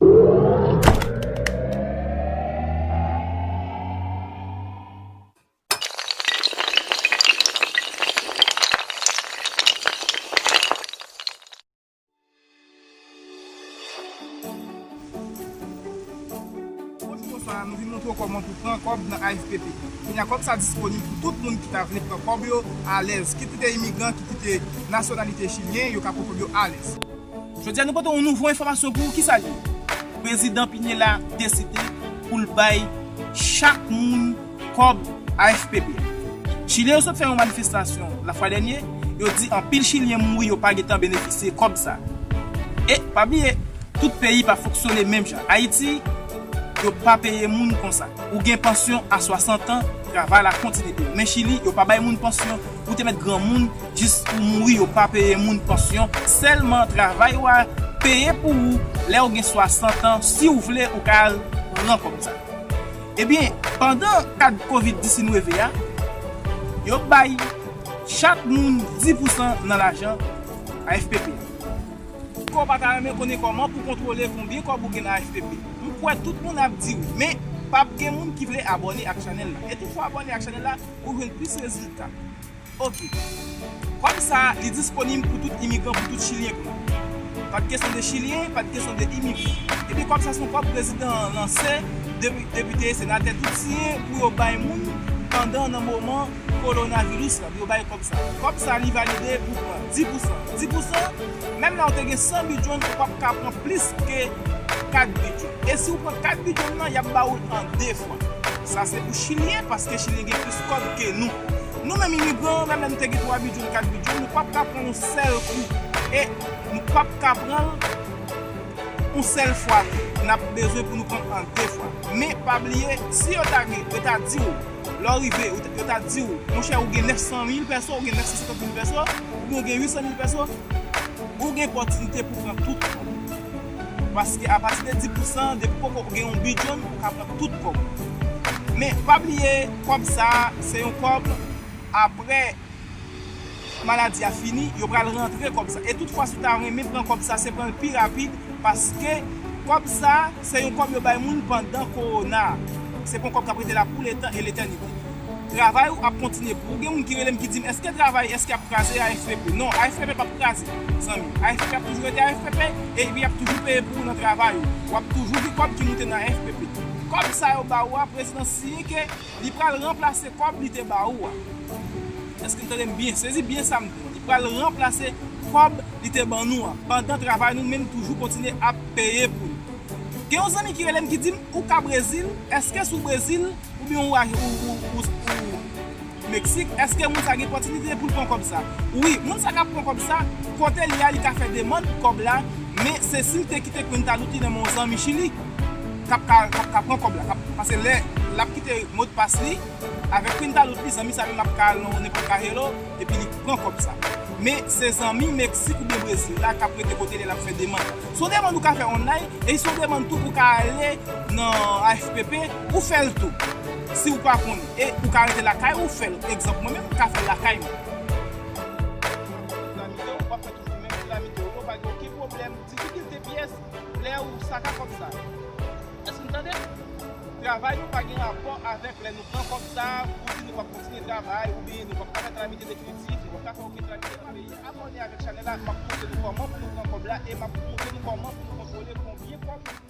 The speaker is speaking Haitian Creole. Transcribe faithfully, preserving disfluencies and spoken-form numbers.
Bonjou, bonswa. Nou vin montre w kòman pou pran kòb nan A F P P. Kounye a, kòb sa disponib pou tout moun ki ta vle pran kòb yo alèz. Kit ou te imigran, kit ou te nasyonalite chilyen, yo ka pran kòb yo alèz. Jodi a, nou pote yon nouvo enfòmasyon pou ou. Kisa l ye? Prezidan Pinela deside pou l bay chak moun kòb A F P P. Chile yo sot fè yon manifestasyon lafwa dènye, yo di anpil chilyen mouri yo pa gentan benefisye kòb sa. E pa bliye, tout peyi pa fonksyone menm jan. Ayiti, yo pa peye moun konsa. Ou gen pansyon a swasant an, travay la kontinye peye. Men Chili, yo pa bay moun pansyon. Ou te mèt granmoun, jis ou mouri, yo pa peye moun pansyon. Sèlman travay ou a peye pou ou lè ou gen swasant an. Si w vle, ou ka al pran kòb sa. Ebyen, pandan kad kovid disenèf a, yo bay chak moun dis pousan nan lajan A F P P. Kò w pa ta renmen konnen kòman pou kontwole konbyen kòb ou gen nan A F P P. M kwè tout moun ap di wi, men p ap gen moun ki vle abòne ak chanèl la. E tout fwa w abòne ak chanèl la, ou jwenn plis rezilta. Oke. Kòb sa, li disponib pou tout imigran, pou tout chilyen kounye a. Pa t kesyon de chilyen, pa t kesyon de imigran. Epi kòb sa se yon kòb prezidan an lanse, depi, depite, senatè, tout siyen pou yo bay moun pandan nan moman kowonaviris la, pou yo bay kòb sa. Kòb sa, li valide pou pran dis pousan. Dis pousan, menm lè w te gen san bidyon, ou p ap ka pran plis ke kat bidyon. E si w pran kat bidyon nan, y ap ba ou l an de fwa. Sa se pou chilyen, paske chilyen gen plis kòb ke nou. Nou menm imigran, menm lè nou te gen twa bidyon, kat bidyon, nou p ap ka pran yon sèl kou. E nou p ap ka pran l yon sèl fwa tou. N ap bezwen pou nou pran l an de fwa. Men pa bliye, si yo ta gen, yo ta di w, lè w rive, yo ta, yo ta di w, monchè, ou gen nèf san mil pèso, ou gen nèf san senkant mil pèso, oubyen ou gen uit san mil pèso, ou gen opòtinite pou pran tout kòb. Paske apati de dis pousan, depi poko gen yon bidyon, ou ka pran tout kòb. Men pa bliye, kòb sa a, se yon kòb apre maladi a fini, yo pral rantre kòb sa. E tout fwa si w ta renmen pran kòb sa, se pran l pi rapid, paske kòb sa, se yon kòb yo bay moun pandan kowona a. Se pa yon kòb k ap rete la pou letan e letènite. Travay ou ap kontinye pou ou. Gen moun ki rele m ki di m, èske travay, èske ap kraze A F P P? Non, A F P P p ap kraze, zanmi. A F P P ap toujou rete A F P P, epi y ap toujou peye pou ou nan travay ou. W ap toujou gen kòb ki moute nan A F P P. Kòb sa yo ba ou a, prezidan siyen ke li pral ranplase kòb li te ba ou a. Èske n tande m byen? Sezi byen sa m di w. Li pral ranplase kòb li te ban nou a. Pandan travay nou menm toujou kontinye ap peye pou li. Gen yon zanmi ki rele m ki di m, ou ka Brezil, èske si w Brezil, oubyen ou, ou, ou, ou, ou Meksik, èske moun sa gen opòtinite pou l pran kòb sa? Wi, moun sa k ap pran kòb sa, kote l ye a, li ka fè demann pou kòb la, men se si l te kite Quinta Luti nan men yon zanmi Chili, k ap ka, k ap ka pran kòb la, k ap, paske lè l ap kite modpas li, avèk Quinta Luti, zanmi sa menm ap ka al nan nenpòt cajero, epi li pran kòb sa. Men se zanmi Meksik oubyen Brezil la k ap rete kote l ye, l ap fè demann. Se yon demann ou ka fè online, e se yon demann tou ou ka ale nan A F P P, ou fè l tou. Si ou pa konnen, e ou ka rete lakay ou fè l. Egzanp, mwen menm, m ka fè l lakay mwen. Kalamite, w ap fè toujou menm kalamite w, yo pa gen okenn pwoblèm. Difikilte pyès, lè ou saka kòb sa. Èske n tande? Travay nou pa gen rapò avèk lè nou pran kòb sa, pou di nou p ap kontinye travay, oubyen nou p ap ka fè kalamite definitif, nou p ap ka fè okenn kalamite nan peyi. Abòne avèk chanèl la, m ap montre nou kòman pou nou pran kòb la, e m ap montre nou kòman pou nou kontwole konbyen kòb